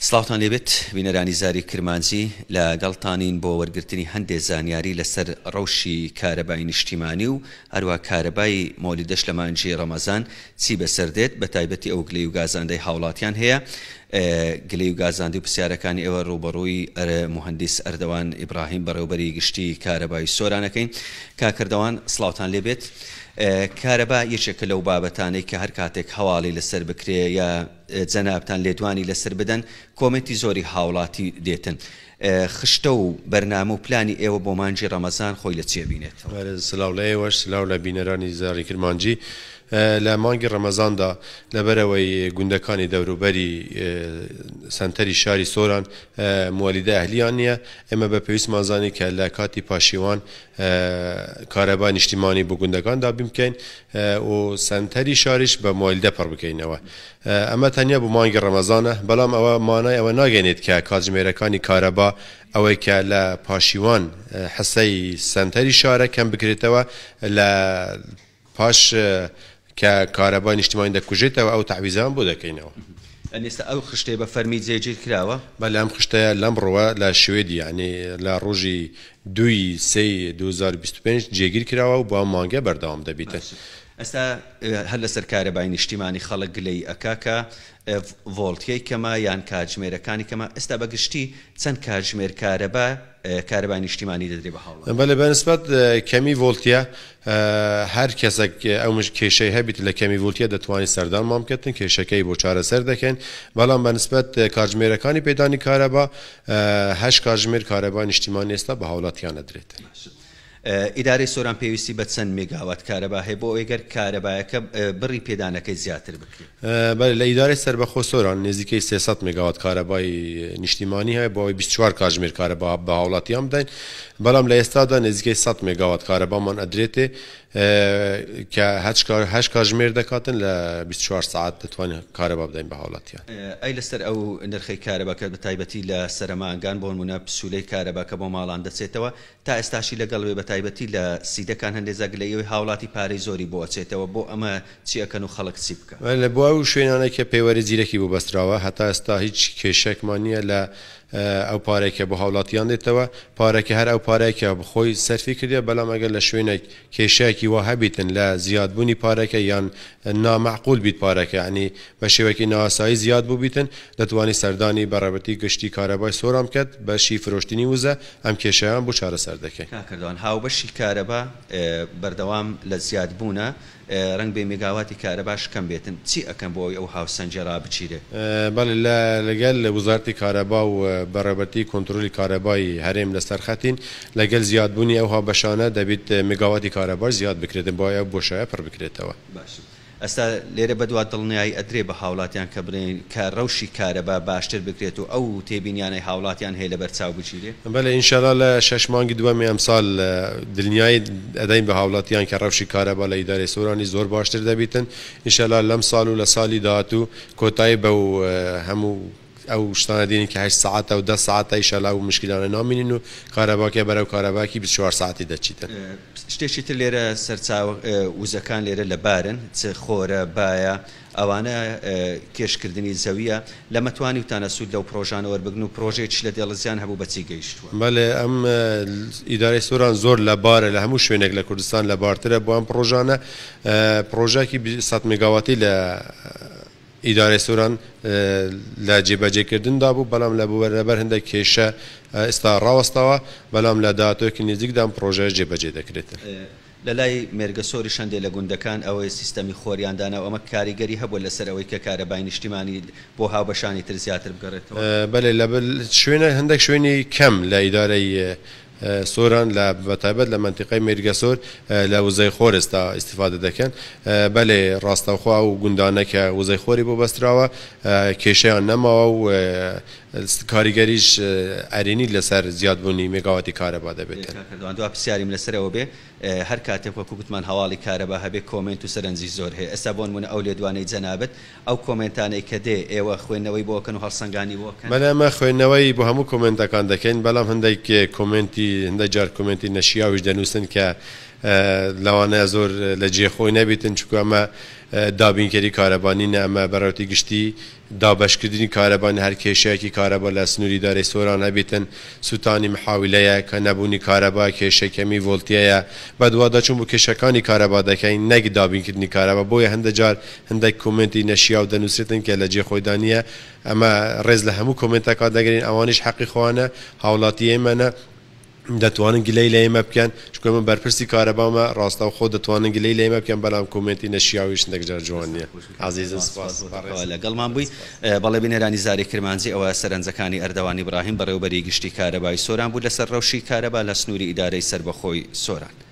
سڵاوتان لێبێت بینەرانی زاری کرمانجی، لە گەڵتانین بۆ وەرگرتنی هەندێ زانیاری لەسەر ڕەوشی کارەبای نیشتیمانی و هەروەها کارەبای مۆلیدەش لە مانگی ڕەمەزان چی بەسەر دێت بەتایبەتی ئەو گلەی و گازاندەی هاوڵاتیان هەیە گلەی و گازاندی و پرسیارەکانی ئێوە ڕووبەڕووی موهەندیس ئەردەوان ئیبراهیم بەڕێوبەری گشتی کارەبای سۆران ئەکەین. کاک ئەردەوان سڵاوتان لێبێت. کارەبا یەکێکە لەو بابەتانەی کە هەر کاتێک هەواڵی لەسەر بکرێ یا جەنابتان لێدوانی لەسەر بدەن کۆمێنتی زۆری هاوڵاتی دێتن. خشتە و بەرنامە و پلانی ئێوە بۆ مانگی ڕەمەزان خۆی لە چی ئەبینێتەوە؟ بەرێز سلاو لە ئێوەش سلاو لە بینەرانی زاری کرمانجی. لە مانگی ڕەمەزاندا لەبەرئەوەی گوندەکانی دەوروبەری سەنتەری شاری سۆران موەلیدە ئەهلیان نییە ئێمە بە پێویستمان زانی کە لە کاتی پاشیوان کارەبای نیشتیمانی بۆ گوندەکان دابین بکەین و سەنتەری شاریش بە موەلیدە پڕ بکەینەوە. ئەمە تەنیا بۆ مانگی ڕەمەزانە، بەڵام ئەوە مانای ئەوە ناگەینێت کە کاتژمێرەکانی کارەبا ئەوەی کە لە پاشیوان حسەی سەنتەری شارە کەم بکرێتەوە لە پاش کە کارەبای نیشتیمانی دەکوژێتەوە ئەو تەعویزەیان بۆ دەکەینەوە. ئێستا ئەو خشتەیە بە فەرمی جێگیر کراوە؟ بەلێ ئەم خشتەیە لەمڕۆوە لە شوێدی یانی لە ڕۆژی دووی سێی 2025 جێگیر کراوە و بۆ ئەم مانگە بەردەوام دەبیتن. ئێستا هەر لەسەر کارەبای نیشتیمانی خەڵک گلەیی ئەکا کە ڤۆڵتیەی کەمە یان کاتژمێرەکانی کەمە، ئێستا بە گشتی چەند کاتژمێر کارەبا کارەبای نیشتیمانی دەدرێ بە هاوڵاتی؟ بەلێ بەنسبەت کەمی ڤۆڵتیە هەر کەسەک ئەو کێشەی هەبیت لە کەمی ڤۆڵتیە دەتوانیت سەردانمان بکەتن کێشەکەی بۆ چارەسەر دەکەین، بەڵام بەنسبەت کاتژمێرەکانی پێدانی کارەبا هەشت کاتژمێر کارەبای نیشتیمانی ئێستا بە هاوڵاتیان ئەدرێت. ئیدارەی سۆران پێویستی بە چەند مێگاوات کارەبا هەیە بۆ ئەوەی گەر کارەبایەکە بڕی پێدانەکەی زیاتر بکرێت؟ بەلێ لە ئیدارەی سەربەخۆ سۆران نزیکەی 300 مێگاوات کارەبای نیشتیمانی هەیە بۆ ئەوەی 24 کاتژمێر کارەبا بە هاوڵاتیان بدەین، بەڵام لە ئێستادا نزیکەی 100 مێگاوات کارەبامان ئەدرێتێ کە هەشت کاتژمێر دەکاتن لە 24 سەعات دەتوانین کارەبا بدەین بە هاوڵاتیان. ئەی لەسەر ئەو نرخەی کارەبا کە بەتایبەتی لە سەرەمانگان بۆنمونە پسولەی کارەبا کە بۆ ماڵان دەچێتەوە تا ئێستاشی لەگەڵ بێ بەتایبەتی لە سیدەکان هەندێ جار گلەیی ئەوەی هاوڵاتی پارەی زۆری بۆ ئەچێتەوە بۆ ئەمە چی ئەکەن و خەڵک چی بکا؟ بەلێ بۆ ئەو شوێنانەی کە پێوەری زیرەکی بۆ بەستراوە هەتا ئێستا هیچ کێشەکمان نیە لە ئەو پارەی کە بۆ هاوڵاتیان دێتەوە پارەکە هەر ئەو پارەیە کە خۆی سەرفی کردیە بەلام ئەگەر لە شوێنێک کێشەیەکی وا هەبیتن لە زیادبوونی پارەکە یان نامەعقول بیت پارەکە یانی بە شێوەیەکی نائاسایی زیاد بووبیتن دەتوانی سەردانی بەڕێوەبەرێتی گشتی کارەبای سۆران بکەت بەشی فرۆشتنی وزە ئەم کێشەیان بۆ چارەسەر دەکەین. کاک ئەردۆغان، هاوبەشی کارەبا بەردەوام لە زیادبوونە، رەنگبێ مێگاواتی کارەباش کەم بێتن، چی ئەکەن بۆ ئەوەی ئەو هاوسەنگیە رابگیرێ؟ بەڵێ لە لەگەل وەزارەتی کارەبا و بەڕێوەبەرێتی کۆنترۆلی کارەبای هەرێم لەسەر خەتین، لەگەل زیادبوونی ئەو هاوبەشانە دەبیت مێگاواتی کارەباش زیاد بکرێتن بۆ ئەوەی ئەو بۆشایە پڕ بکرێتەوە. باشە ئەستا لێرە بەدوا دڵنیایی ئەدرێ بە هاوڵاتیان کە بڵێین کە رەوشی کارەبا باشتر بکرێت و ئەو تێبینیانەی هاوڵاتیان هەیە لەبەر چاو بگیرێ؟ بەلێ ئینشەلا لە شەش مانگی دووەمی ئەمسال دلنیایی ئەدەین بە هاوڵاتیان کە رەوشی کارەبا لە ئیدارەی سۆرانی زۆر باشتر دەبیتن ئینشەلا لەم سال و لە سالی داهاتوو کۆتایی بەو هەموو ئەو شتانە دێنین کە هەشت سەعاتە و دە سەعاتە ئیشەلا ئەو مشکیلانە نامینین و کارەباکە بەرەو کارەباکی 24 سەعاتی دەچیتن. شتێکی تر لێرە سەرچاوە وزەکان لێرە لەبارن چ خۆرە بایە ئەوانە کێشکردنی زەویە لەمە توانیوتانە سوود لەو پرۆژانە وەربگرن و پرۆژەیەکیش لە دێڵزیان هەبوو بە چی گەیشتووە؟ بەلێ ئەم ئیدارەی سۆران زۆر لەبارە لە هەموو شوێنێک لە کوردستان لەبارترە بۆ ئەم پرۆژانە پرۆژەکی 100 مێگاواتی لە ئیدارەی سۆران لە جێبەجێکردندا بوو، بەڵام لەبەر هەندێک کێشە ئێستا ڕاوەستاوە، بەڵام لە داهاتوویەکی نزیکدا ئەم پڕۆژەیە جێبەجێ دەکرێت. لە لای مێرگەسۆریش هەندێک لە گوندەکان ئەوەی سیستەمی خۆریان دانا و ئەمە کاریگەری هەبووە لەسەر ئەوەی کە کارەبای نیشتیمانی بۆ هاوبەشانی تر زیاتر بگەڕێتەوە؟ بەلێ لە شوێنە هەندێک شوێنی کەم لە ئیدارەی سۆران لە بەتایبەت لە مەنتیقەی مێرگەسۆر لە وزەی خۆر ئێستا ئیستیفادە دەکەن. بەلێ ڕاستەوخۆ ئەو گوندانە کە وزەی خۆری بۆ بەستراوە کێشەیان نەماوە و کاریگەریش ئەرێنی لەسەر زیادبوونی مێگاواتی کارەبا دەبێتن. کاک ئەردۆغان دوا پرسیاریم لەسەر ئەوە بێ هەر کاتێک وەکو گوتمان هەواڵی کارەبا هەبێ کۆمێنت و سەرنجی زۆر هەیە ئێستا بۆ نموونە ئەو لێدوانەی جەنابت ئەو کۆمێنتانەی کە دێ ئێوە خوێندنەوەی بۆ ئەکەن و هەڵسەنگانی بۆ ئەکەن؟ بەلێ ئێمە خوێندنەوەی بۆ هەموو کۆمێنتەکان دەکەین بەلام هەندێک کۆمێنتی هەندێک جار کۆمێنتی نەشیاویش دەنووسن کە لەوانەیە زۆر لە جێ خۆی نەبیتن چونکە ئەمە دابینکەری کارەبا نینە، ئەمە بەڕێوەتی گشتی دابەشکردنی کارەبا نیە. هەر کێشەیەکی کارەبا لە سنووری ئیدارەی سۆران هەبیتن، سووتانی محاویلەیە، کە نەبوونی کارەبا، کێشەی کەمی ڤۆڵتیەیە، بەدواداچوون بۆ کێشەکانی کارەبا دەکەین نەک دابینکردنی کارەبا. بۆیە هەندە جار هەندێک کۆمێنتی نەشیاو دەنووسرێتن کە لە جێ خۆیدا نییە. ئەمە ڕێز لە هەموو کۆمێنتەکان دەگرین، ئەوانیش حەقی خۆیانە، هاوڵاتی ئێمەنە، دەتوانن گلەی لە ئێمە بکەن، چونکە من بەرپرسی کارەبامە، ڕاستەوخۆ دەتوانن گلەی لە ئێمە بکەن، بەڵام کۆمێنتی نەشیاویش هەندێک جار جوان نییە. عەزیزم سپاس. لەگەڵمان بووی. بەڵێ بینەرانی زاری کرمانجی، ئەوە سەرنجەکانی ئەردەوان ئیبراهیم بەڕێوەبەری گشتی کارەبای سۆران بوو لەسەر ڕەوشی کارەبا لە سنووری ئیدارەی سەربەخۆی سۆران.